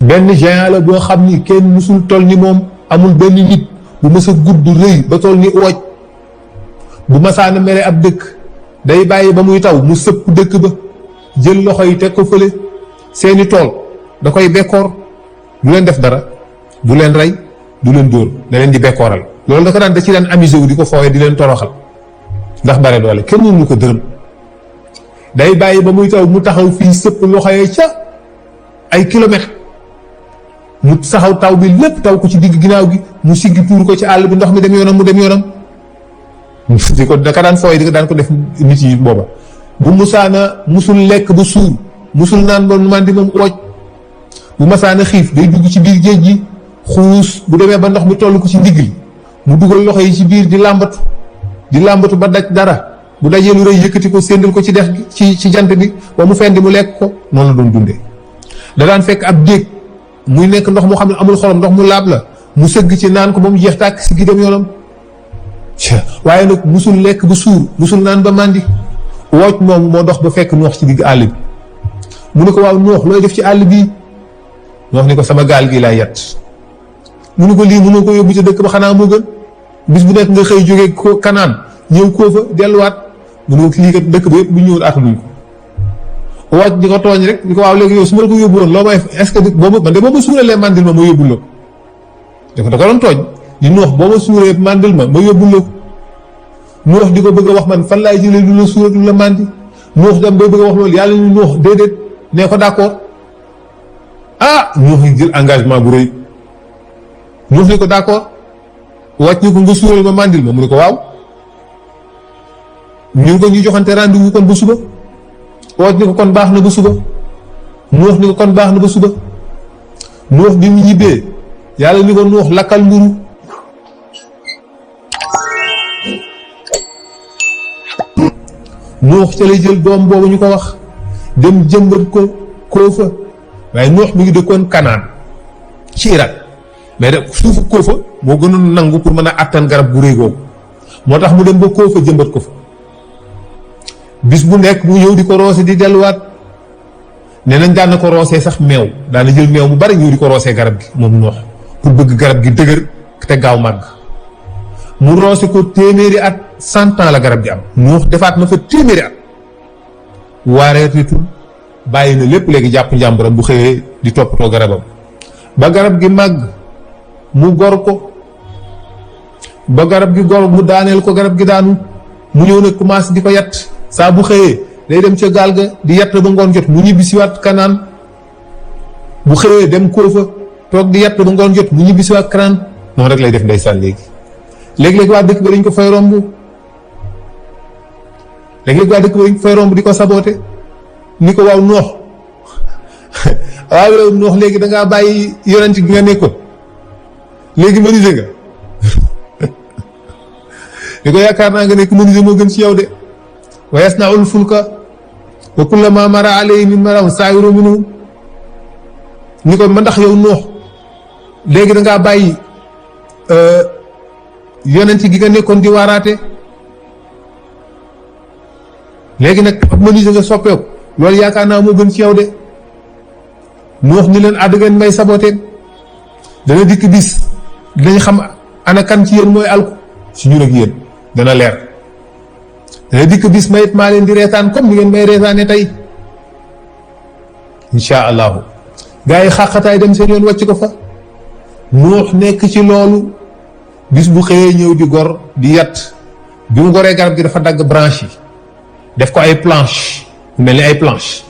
benn géant la boo xam ni kenn musul toll ni moom, amul benn nit bu mës a gudd rëy ba toll ni ooj. bu masaana mere ab dëkk day bàyyi ba muy taw mu sëpp dëkk ba jël loxo yi teg ko fële seeni tool da koy bekkoor, du leen def dara, du leen rey, du leen dóor, da leen di bekkooral. loolu da ci daan amusé wu di ko fooyee di leen toroxal ndax bare doole kenn mënu ko dërëm. day bàyyi ba muy taw mu taxaw fii sëpp loxo yi ca ay kilomètres mu saxaw taw bi lépp taw ko ci digg ginnaaw gi mu siggi tuur ko ci àll bi ndox mi dem yoonam mu dem yoonam. di ko daka daan fooy di ko daan ko def nit yi booba. bu musaana musul lekk ba suur, musul naan ba mandi moom ooj. bu masaana xiif day dugg ci biir géej gi xuus, bu demee ba ndox mi toll ko ci ndigg li mu dugal loxo yi ci biir di làmbatu ba daj dara, bu dajee lu rëy yëkkati ko séndal ko ci dex gi ci jant bi ba mu fendi mu lekk ko. noonu la doon dundee. da daan fekk ab déeg muy nekk ndox mu xam ne amul xorom, ndox mu laab la, mu sëgg ci naan ko ba mu jeex tàkk si gi dem yoonam. waaye nag musul lekk ba suur, musul naan ba màndi. wooj moom moo dox ba fekk noox ci digg àll bi mu ne ko waaw noox looy def ci àll bii. noox ni ko sama gaal gi laay yat. mu ne ko lii mënoo ko yóbbu ci dëkk ba xanaa moo gën bis bu nekk nga xëy jógee ko Kanaan ñëw koo fa delluwaat. mu ne ko lii kat dëkk ba yëpp bu ñëwul attanuñ ko. wooj di ko tooñ rek ni ko waaw léegi yow su ma la ko yóbbu woon loo may est-ce que boobu man de boo ma suuralee mandil ma yóbbul la ko. da ko doon tooñ di noox boo ma suuree mandil ma yóbbul la ko. noox di ko bëgg a wax man fan laay jëlee lu la suura du la mandi. noox dem bay bëgg a wax loolu yàlla ñu noox déedéet nee ko d'accord. noox yi jël engagement bu rëy. noox ni ko d'accord wàcc ni ko nga suural ma mandil ma mu ne ko waaw. ñu ko ñu joxante rendez-vous kon ba suba. wàcc ni ko kon baax na ba suba. noox ni ko kon baax na ba suba. noox bi mu ñibbee yàlla ni ko noox lakkal mburu. noox ca lay jël doom boobu ñu ko wax dem jëmbat ko Koofa. waaye noox mi ngi dëkkoon Kanaan ci Irak mais de suufu Koofa moo gënoon nangu pour mën a attan garab gu rëy googu moo tax mu dem ba Koofa jëmbat ko fa. bis bu nekk mu ñëw di ko roose di delluwaat nee nañ daan na ko roosee sax meew daan na jël meew mu bari ñëw di ko roosee garab gi moom noox pour bëgg garab gi dëgër te gaaw màgg. mu roose ko téeméeri at 100 ans la garab gi am. noox defaat na fa téeméeri at waareetitul bàyyi na lépp léegi jàpp njàmburam bu xëyee di toppatoo garabam ba garab gi màgg mu gor ko ba garab gi gor mu daaneel ko garab gi daanu mu ñëw nag commencé di ko yatt saa bu xëyee day dem ca gaal ga di yatt ba ngoon jot mu ñibbisiwaat Kanaan bu xëyee dem Koofa toog di yatt ba ngoon jot mu ñibbisiwaat Kanaan noonu rek lay def ndeysaan léegi-léegi waa dëkk ba dañ ko fay romb léegi-léegi waa dëkk ba dañ ko fay romb di ko saboote ni ko waaw noox waaw yow noox léegi da ngaa bàyyi yonent gi nga nekkoon léegi menuisier nga ni ko yaakaar naa nga nekk menuisier moo gën ci yow de. wa yasna'ul fulka wa kullama mara alayhi min maraw saayiru minhu ni ko ma ndax yow noox léegi da ngaa bàyyi yonent gi nga nekkoon di waaraate léegi nag ab menuisier nga soppeeku loolu yaakaar naa moo gën ci yow de. noox ni leen àdd ngeen may saboteen dana dikk bis dinañ xam ana kan ci yéen mooy alku si ñun ak yéen dana leer. dana dikk bis mayit maa leen di reetaan comme ni ngeen may reetaane tey insha allahu. gaa yi xàqataay dem seen yoon wàcc ko fa. noox nekk ci loolu bis bu xëyee ñëw di gor di yatt bi mu goree garab gi dafa dagg branche yi def ko ay planche mel ni ay planche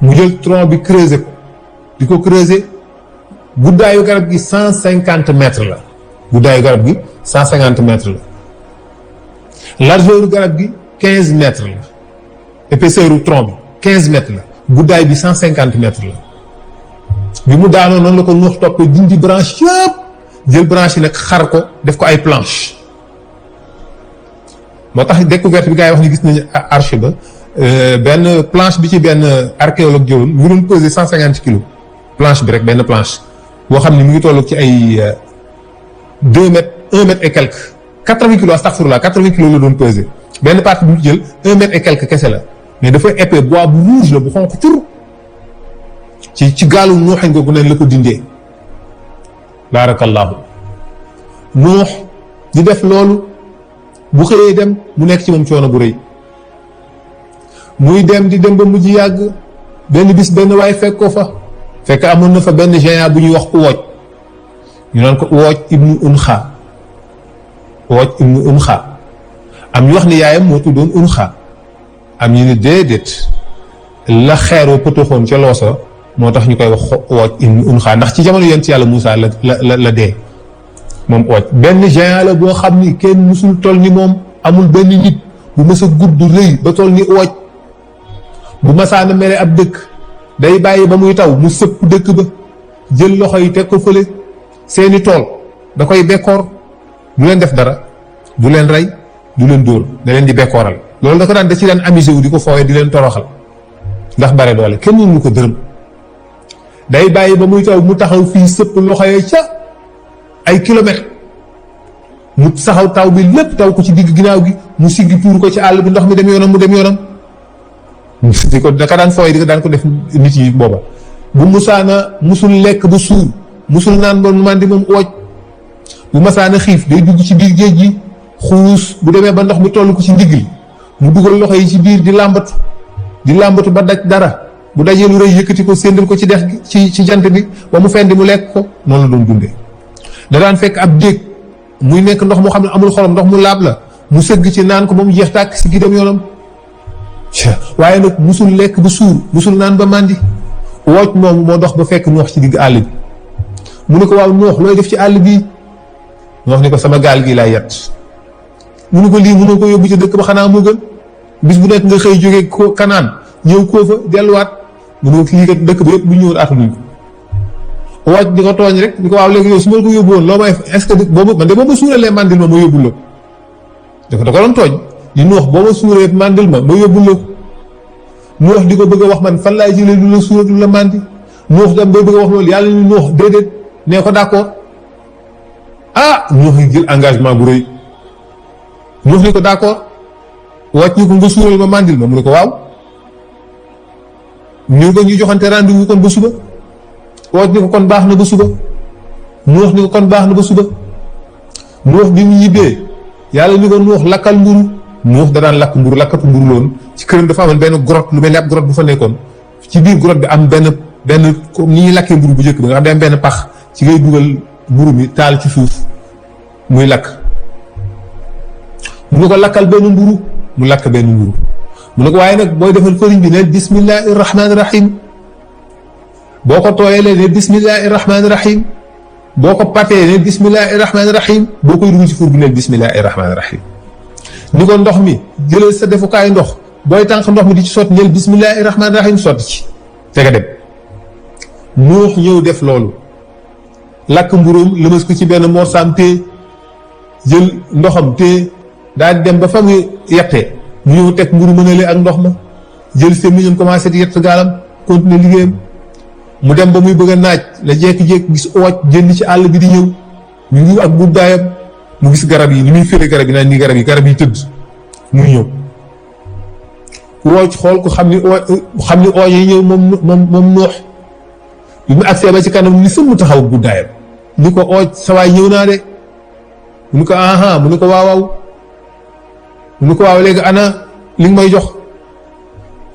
mu jël tronc bi creuser ko di ko creuser guddaayu garab gi 150 mètres la. guddaayu garab gi 150 mètres la. largeur garab gi 15 mètres la. épaisseur u tronc bi 15 mètres la. guddaay bi 150 mètres la. bi mu daanoo noonu la ko Nuux toppee dindi branche yëpp jël branche yi nag xar ko def ko ay planche moo tax découverte bi gars yi wax ni gis nañu arche ba benn planche bi ci benn archéologue jëloon mu doon peser 150 kilos planche bi rek benn planche boo xam ne mu ngi toll ci ay 2 mètres 1 mètre et quelque 80 kilos astaghfirullah 80 kilos la doon peser benn partie bi mu jël 1 mètre et quelque kese la mais dafa épais bois bu rouge la bu xonq cur ci gaalu nuuxañ googu neen la ko dindee. baarakallaahu. nuux di def loolu bu xëyee dem mu nekk ci moom coono bu rëy muy dem di dem ba mujj yàgg benn bis benn waay fekk ko fa fekk amoon na fa benn géant bu ñuy wax Uwooj ñu naan ko Uwooj ibnu Unxa. Uwooj ibnu Unxa am ñu wax ni yaayam moo tuddoon Unxa am ñu ni déedéet la xeeroo pëtoxoon ca loosa moo tax ñu koy wax Uwooj ibnu Unxa ndax ci jamono yonent yàlla Muusaa la dee moom Uwooj benn géant la boo xam ni kenn musul toll ni moom amul benn nit bu mës a gudd rëy ba toll ni Uwooj bu masaana mere ab dëkk day bàyyi ba muy taw mu sëpp dëkk ba jël loxo yi teg ko fële seeni tool da koy bekkoor du leen def dara du leen rey du leen dóor da leen di bekkooral loolu da ko daan da ci daan amusé wu di ko fooye di leen toroxal ndax bare doole kenn mënu ko dërëm day bàyyi ba muy taw mu taxaw fii sëpp loxo yi ca ay kilomètres mu saxaw taw bi lépp taw ko ci digg ginnaaw gi mu siggi tuur ko ci àll bi ndox mi dem yoonam mu dem yoonam di ko daka daan fooy di ko daan ko def nit yi booba bu musaana musul lekk ba suur musul naan ba mandi moom Uwooj bu masaana xiif day dugg ci biir géej gi xuus bu demee ba ndox mi toll ko ci ndigg li mu dugal loxo yi ci biir di làmbatu ba daj dara bu dajee lu rëy yëkkati ko séndal ko ci dex gi ci jant bi ba mu fendi mu lekk ko noonu la doon dundee da daan fekk ab déeg muy nekk ndox moo xam ne amul xorom ndox mu laab la mu sëgg ci naan ko ba mu jeex tàkk si gi dem yoonam waaye nag musul lekk ba suur musul naan ba màndi Uwooj moomu moo dox ba fekk Nuux ci digg àll bi mu ne ko waaw Nuux looy def ci àll bii Nuux ni ko sama gaal gi laay yat mu ne ko lii mënoo ko yóbbu ci dëkk ba xanaa moo gën bis bu nekk nga xëy jógee ko Kanaan ñëw koo fa delluwaat mu ne ko lii kat dëkk ba yëpp bu ñëwoon atanuñ ko Uwooj di ko tooñ rek ni ko waaw léegi yow su ma ko yóbbu woon loo may est-ce que boobu man de boo ma suuralee mandil ma yóbbul la da ko doon tooñ di Nuux boo ma suuree mandil ma yóbbul la Nuux di ko bëgg a wax man fan laay jëlee lu la suur lu la mandi Nuux dem bay bëgg a wax loolu yàlla ni Nuux déedéet nee ko d'accord Nuux yi jël engagement bu rëy Nuux ni ko d'accord wàcc ñu ko nga suural ma mandil ma mu ne ko waaw ñu ko ñu joxante rendez-vous kon ba suba wàcc ni ko kon baax na ba suba Nuux ni ko kon baax na ba suba Nuux bi mu ñibbee yàlla ni ko Nuux lakkal mburu Nuux da daan lakk mburu lakkatu mburu loon ci këram dafa amoon benn grotte lu mel ni ab grotte bu fa nekkoon ci biir grotte bi am benn comme ni ñuy lakkee mburu bu njëkk ba nga xam ne am benn pax ci ngay dugal mburu mi taal ci suuf muy lakk mu ne ko lakkal benn mburu mu lakk benn mburu mu ne ko waaye nag booy defal fëriñ bi ne bismillahi rahmaani rahim boo ko tooyalee ne bismillahi rahmaani rahim boo ko patee ne bismillahi rahmaani rahim boo koy dugg ci fur bi ne bismillahi rahmaani rahim ni ko ndox mi jëlal sa defukaay ndox booy tànk ndox mi di ci sotti ñël bismillahi rahmaani rahim sotti ci te nga dem Nuux ñëw def loolu lakk mburóom lëmas ko ci benn morsaam téye jël ndoxam téye daal di dem ba fa muy yettee mu ñëw teg mburu mënale ak ndox ma jël sémmiñam commencé di yett gaalam continuer liggéeyam mu dem ba muy bëgg a naaj la jékki-jékki gis Uwooj jënd ci àll bi di ñëw ñu ngi ak guddaayam mu gis garab yi ni muy féré garab yi naan nii garab yi tëdd muy ñëw Uwooj xool ko xam ni Uwooj yi ñëw moom Nuux bi mu agsee ba ci kanam ni sëmm taxaw guddaayam ni ko Uwooj sawaay ñëw naa de mu ni ko aha mu ni ko waaw mu ni ko waaw léegi ana li nga may jox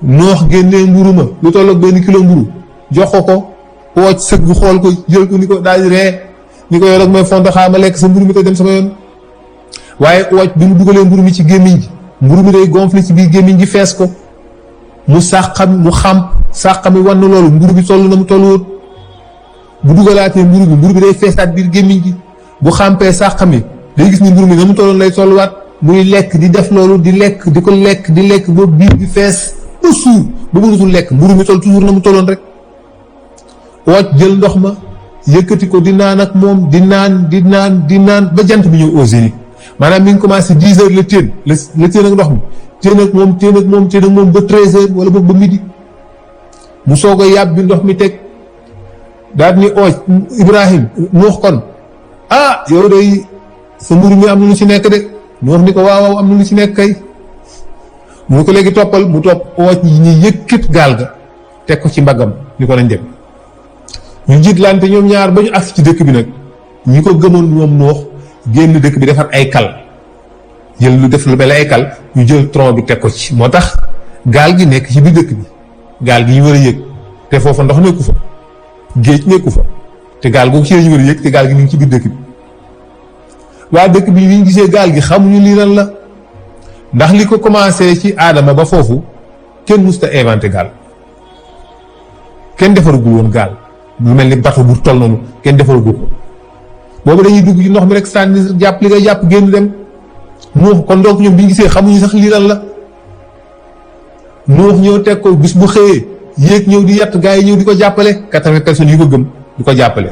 Nuux génnee mburu ma lu tollook benn kilo mburu jox ko Uwooj sëgg xool ko jël ko ni ko daal di ree ni ko yow rek mooy fonto xaama lekk sa mburu mi te dem sama yoon waaye Uwooj bi mu dugalee mburu mi ci gémmiñ gi mburu mi day gonflé ci biir gémmiñ gi fees ko mu sàq mi wan na loolu mburu bi toll na mu toll woon bu dugalaatee mburu bi day feesaat biir gémmiñ gi bu xàmpee sàq mi day gis ni mburu mi na mu tolloon lay tolluwaat muy lekk di def loolu di lekk di ko lekk boobu biir bi fees ba suur ba mënatul lekk mburu mi toll toujours na mu tolloon rek Uwooj jël ndox ma yëkkati ko di naan ak moom di naan ba jant bi ñëw au zénith maanaam mi ngi commencé 10 heures la téen ak ndox mi téen ak moom ba 13 heures wala boog ba midi mu soog a yàbb bi ndox mi teg daal ni Uwooj Ibrahim Nuux kon yow day sa mburu mi am na lu ci nekk de Nuux ni ko waaw am na lu ci nekk kay mu ko léegi toppal mu topp Uwooj ñi yëkkit gaal ga teg ko ci mbaggam ni ko nañ dem ñu jiitlante ñoom ñaar ba ñu agsi ci dëkk bi nag ñi ko gëmoon moom Nuux génn dëkk bi defar ay kal jël lu def lu mel ay kal ñu jël tronc bi teg ko ci moo tax gaal gi nekk ci biir dëkk bi gaal gi ñu war a yëg te foofa ndox nekku fa géej nekku fa te gaal googu ci la ñu war a yëg te gaal gi ñu ngi ci biir dëkk bi waa dëkk bi ñu gisee gaal gi xamuñu lii lan la ndax li ko commencé ci aadama ba foofu kenn musta inventé gaal kenn defaragul woon gaal lu mel ni bateau bu toll noonu kenn defaragul ko boobu dañuy dugg ci ndox mi rek sànni jàpp li nga jàpp génn dem Nuux kon donc ñoom bi ñu gisee xamuñu sax lii lan la Nuux ñëw teg ko bis bu xëyee yéeg ñëw di yatt gaa yi ñëw di ko jàppale 80 personnes yu ko gëm di ko jàppale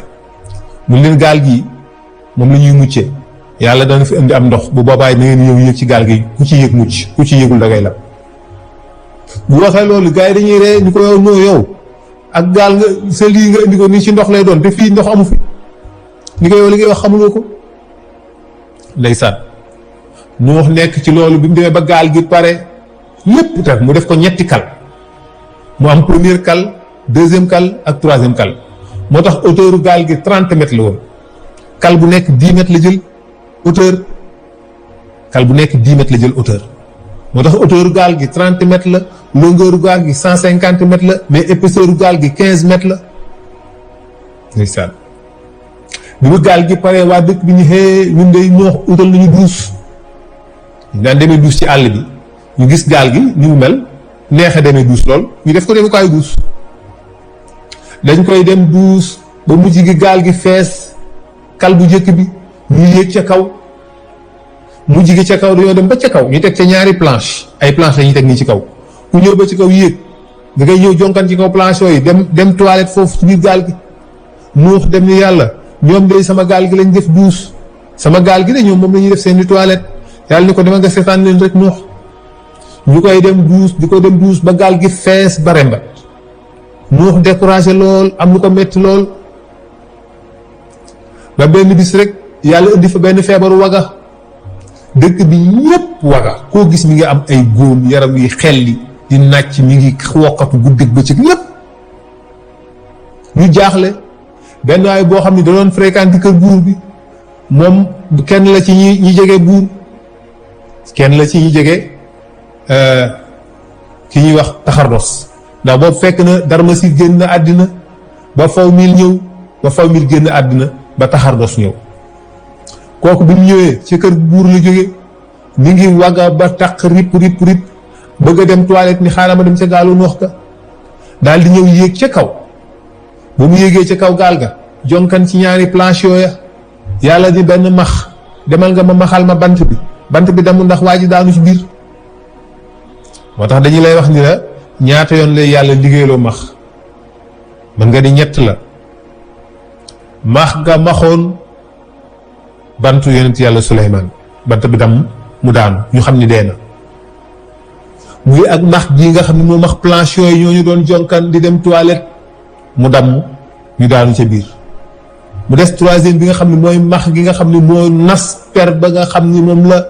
mun leen gaal gi moom la ñuy muccee yàlla dana fi indi am ndox bu boobaay na ngeen ñëw yéeg ci gaal gi ku ci yéeg mucc ku ci yéegul da ngay la bu waxee loolu gaa yi dañuy ree ñu ko yow noo yow ak gaal nga sa lii nga indi ko nii ci ndox lay doon te fii ndox amu fi ni ko yow li ngay wax xamuloo ko ndeysaan Nuux nekk ci loolu bi mu demee ba gaal gi pare lépp tax mu def ko ñetti kal mu am première kal deuxième kal ak troisième kal moo tax hauteur gaal gi 30 mètres la woon kal bu nekk 10 mètres la jël hauteur kal bu nekk 10 mètres la jël hauteur moo tax hauteur gaal gi 30 mètres la longueur gaal gi 150 mètres la mais épaisseur gaal gi 15 mètres la ndeysaan bi mu gaal gi pare waa dëkk bi ñu xëy ñun day Nuux utal nañu duus ñu daan demee duus ci àll bi ñu gis gaal gi ni mu mel neexe demee duus lool ñu def ko demukaayu duus dañ koy dem duus ba mujj gi gaal gi fees kal bu njëkk bi ñu yéeg ca kaw mujj gi ca kaw dañoo dem ba ca kaw ñu teg ca ñaari planche ay planche la ñuy teg nii ci kaw ku ñëw ba ci kaw yéeg da ngay ñëw jonkan ci kaw planche yooyu dem toilette foofu ci biir gaal gi Nuux dem ni yàlla ñoom de sama gaal gi lañ def duus sama gaal gi de ñoom moom la ñuy def seen i toilette yàlla ni ko dama nga seetaan leen rek Nuux ñu koy dem duus di ko dem duus ba gaal gi fees ba rembat Nuux découragé lool am lu ko metti lool ba benn bis rek yàlla indi fa benn feebaru waga dëkk bi ñépp waga koo gis mi ngi am ay góom yaram yi xelli di nàcc mi ngi wokkatu guddeeg bëccëg ñépp ñu jaaxle benn waay boo xam ne da doon fréquenté kër buur bi moom kenn la ci ñi jege buur kenn la ci ñi jege ki ñuy wax taxardos ndax boobu fekk na Darmasid génn àddina ba Fawmil ñëw ba Fawmil génn àddina ba taxardos ñëw kooku bi mu ñëwee ci kër buur la jóge mi ngi wagga ba taq rip bëgg a dem toilette ni xaaral ma dem ca gaalu Nuux ga daal di ñëw yéeg ca kaw ba mu yéegee ca kaw gaal ga jonkan ci ñaari planche yooya yàlla di benn max demal nga ma maxal ma bant bi damu ndax waa ji daanu ci biir moo tax dañu lay wax ni la ñaata yoon lay yàlla liggéeyloo max mën nga di ñett la max nga maxoon bantu yonent yàlla Suleymaan bant bi damm mu daanu ñu xam ni dee na muy ak max gi nga xam ne moo max planche yooyu ñoo ñu doon jonkan di dem toilette mu damm ñu daanu ca biir mu des troisième bi nga xam ne mooy max gi nga xam ne moo nas per ba nga xam ni moom la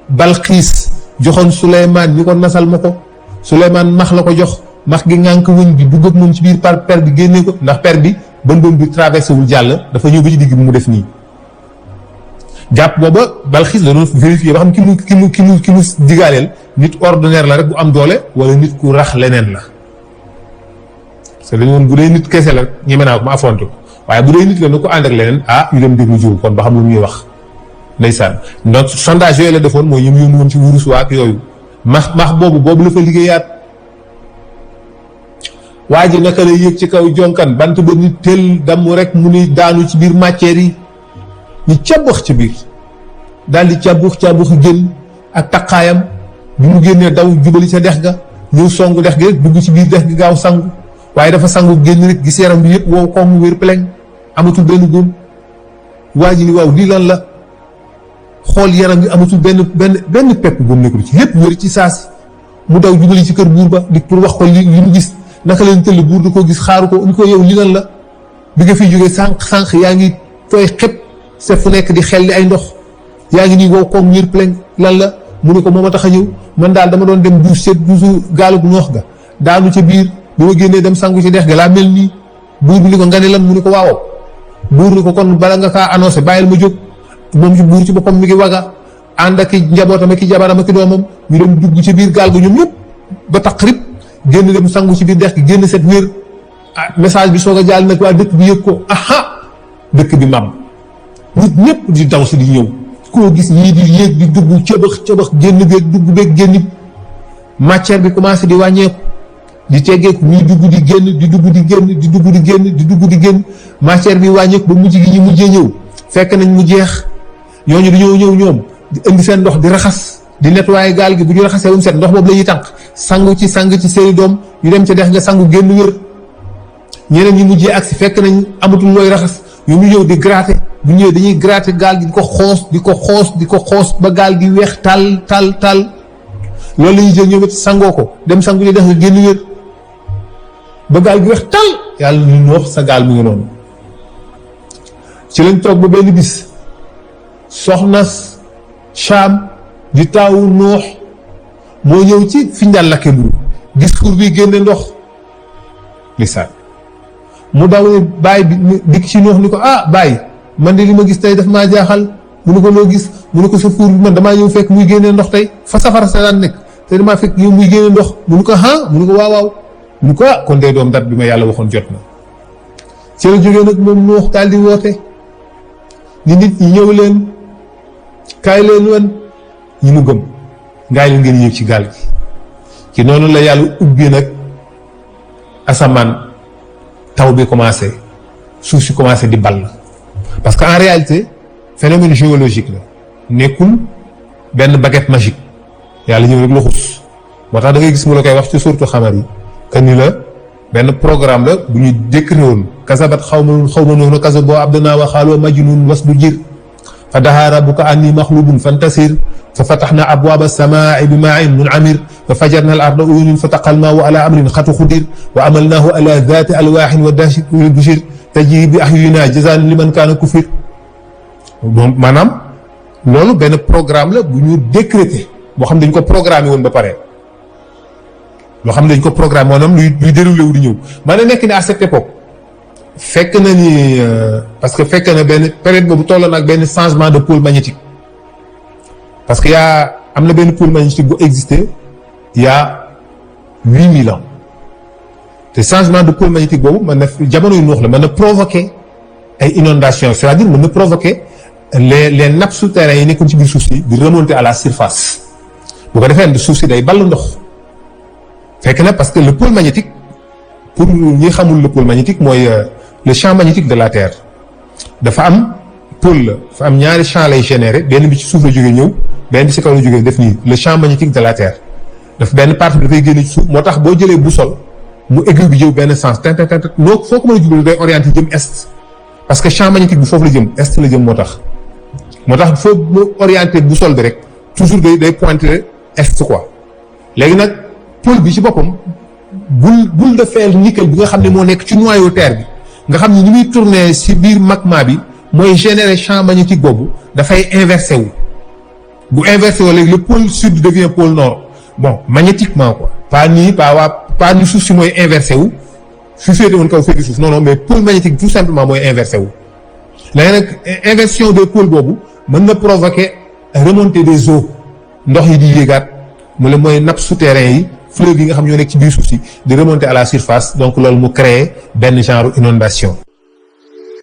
Balxiis joxoon Suleymaan ñu ko nasal ma ko Suleymaan max la ko jox max gi ngànk wëñ bi dugg ak moom ci biir par per bi génnee ko ndax per bi bën bi traversé wul jàll dafa ñëw ba ci digg bi mu def nii jàpp booba Balxiis la doon vérifier ba xam ki mu digaaleel nit ordinaire la rek bu am doole wala nit ku rax leneen la parce que dañu woon bu dee nit kese la ñeme naa ko ma affronté ko waaye bu dee nit la na ko ànd ak leneen ñu dem déglu jiw kon ba xam lu muy wax ndeysaan donc sondage yooyu la defoon mooy ñoom yónni woon ci wurus waa ak yooyu max boobu la fa liggéeyaat waa ji naka lay yëg ci kaw jonkan bant ba nit tel damm rek mu ni daanu ci biir matière yi ñu cabax ci biir daal di cabax génn ak taqaayam bi mu génnee daw jubali ca dex ga ñëw songu dex gi rek dugg ci biir dex gi gaaw sangu waaye dafa sangu génn rek gis yaram bi yëpp wow koŋ mu wér plein amatul benn góom waa ji ni waaw lii lan la xool yaram bi amatul benn pepp góom nekkul ci lépp wér ci saasi mu daw jubali ci kër buur ba di pour wax ko li mu gis naka leen tëll buur di ko gis xaaru ko ni ko yow li lan la bi nga fiy jógee sànq yaa ngi tooy xëpp se fu nekk di xel li ay ndox yaa ngi nii wow koŋ wér plein lan la mu ne ko moo ma tax a ñëw man daal dama doon dem duus seet duusu gaalu Nuux ga daanu ca biir bi ma génnee dem sangu ci dex ga laa mel nii buur bi ni ko nga ne lan mu ni ko waaw buur ni ko kon bala nga kaa annoncé bàyyil ma jóg moom ci buur ci boppam mi ngi waga ànd ak njabootam ak jabaram ak doomam ñu dem dugg ci biir gaal ga ñoom ñëpp ba taqrib génn dem sangu ci biir dex gi génn set wér message bi soog a jàll nag waa dëkk bi yëg ko aha dëkk bi mam nit ñëpp di daw si di ñëw koo gis ñii di yéeg di dugg cëbax génn beeg dugg beeg génn matière bi commencé di wàññeeku di teggeeku ñuy dugg di génn di dugg di génn di dugg di génn di dugg di génn matière bi wàññeeku ba mujj gi ñu mujjee ñëw fekk nañ mu jeex ñooñu dañoo ñëw ñoom di indi seen ndox di raxas di nettoyer gaal gi bu ñu raxasee ba mu set ndox boobu la ñuy tànk sangu ci seeni doom ñu dem ca dex nga sangu génn wér ñeneen ñi mujjee agsi fekk nañ amatul looy raxas ñoom ñu ñëw di gratter bu ñëwee dañuy gratter gaal gi di ko xoos ba gaal gi weex tal loolu la ñuy jël ñoom it sangoo ko dem sangu ñu dex nga génn wér ba gaal gi weex tal yàlla ñu noox sa gaal mu ngi noonu ci lañ toog ba benn bis soxna Cham di taawu noox moo ñëw ci fi ñu daan lakke mburu gis xur bi génne ndox lisaan mu daw ne baay bi dikk ci noox ni ko baay man de li ma gis tey daf maa jaaxal mu ne ko loo gis mu ne ko sa fuur bi man damaa ñëw fekk muy génne ndox tey fa safara sa daan nekk te damaa fekk yow muy génne ndox mu ne ko mu ne ko waaw mu ne ko kon dee doom dat bi ma yàlla waxoon jot na ci la jógee nag moom noox daal di woote ni nit ñi ñëw leen kaay leen wan ñi mu gëm ngaay leen ngeen yéeg ci gaal gi ci noonu la yàlla ubbi nag asamaan taw bi commencé suuf si commencé di ball parce que en réalité phénomène géologique la nekkul benn baguette magique yàlla ñëw rek la xus moo tax da ngay gis mu la koy wax ci surtout xamar yi que ni la benn programme la bu ñu décrété woon kasabat xaw ma noonu kasa boo abdanaa wa xaaloo majnun was du jir fa dahaa rabbuka anni maxlubun fantasir fa fataxna abwaaba samaai bi maain munamir fa fajarna al arda uyunin fa taqal maahu ala amrin xatu xudir wa amalnaahu ala daati alwaaxin wa dahshi bushir tajri bi ahyunina jazaan liman kaana kufir donc maanaam loolu benn programme la bu ñu décrété boo xam ne dañ ko programmé woon ba pare loo xam ne dañ ko programme maanaam luy déroulé wu di ñëw ma ne nekk ni à cette époque fekk na ni parce que fekk na benn période boobu tolloon ak benn changement de pôle magnétique parce que am na benn pôle magnétique bu existé il y a 8000 ans te changement de pôle magnétique boobu mën na jamono yu noox la mën na provoquer ay inondations c'est-à-dire mën na provoquer les nappes souterraines yi nekkoon ci biir suuf si di remonter à la surface bu ko defee suuf si day ball ndox fekk na parce que le pôle magnétique pour ñi xamul le pôle magnétique mooy le champ magnétique de la Terre dafa am pôle la dafa am ñaari champ lay générer benn bi ci suuf la jógee ñëw benn bi ci kaw la jógee def nii le champ magnétique de la Terre daf benn partie bi dafay génne ci suuf moo tax boo jëlee boussole mu aiguille bi jëw benn sens ten noo foo ko mën a jublu day orienté jëm est parce que champ magnétique bi foofu la jëm est la jëm moo tax foo mu orienté boussole bi rek toujours day pointer est quoi léegi nag pôle bi ci boppam boule de fer nickel bi nga xam ne moo nekk ci noyau terre bi nga xam ne ni muy tourner ci biir magma bi mooy générer champ magnétique boobu dafay inversé wu bu inversé wu léegi le pôle sud devient pôle nord bon magnétiquement quoi pas ni suuf si mooy inversé wu fi féete woon kaw féete suuf non mais pôle magnétique tout simplement mooy inversé wu léegi nag inversion des pôles boobu mën na provoquer remontée des eaux ndox yi di yéegaat mu la mooy nappes souterraines yi fleuve yi nga xam ñoo nekk ci biir suuf si di remonter à la surface donc loolu mu créer benn genre inondation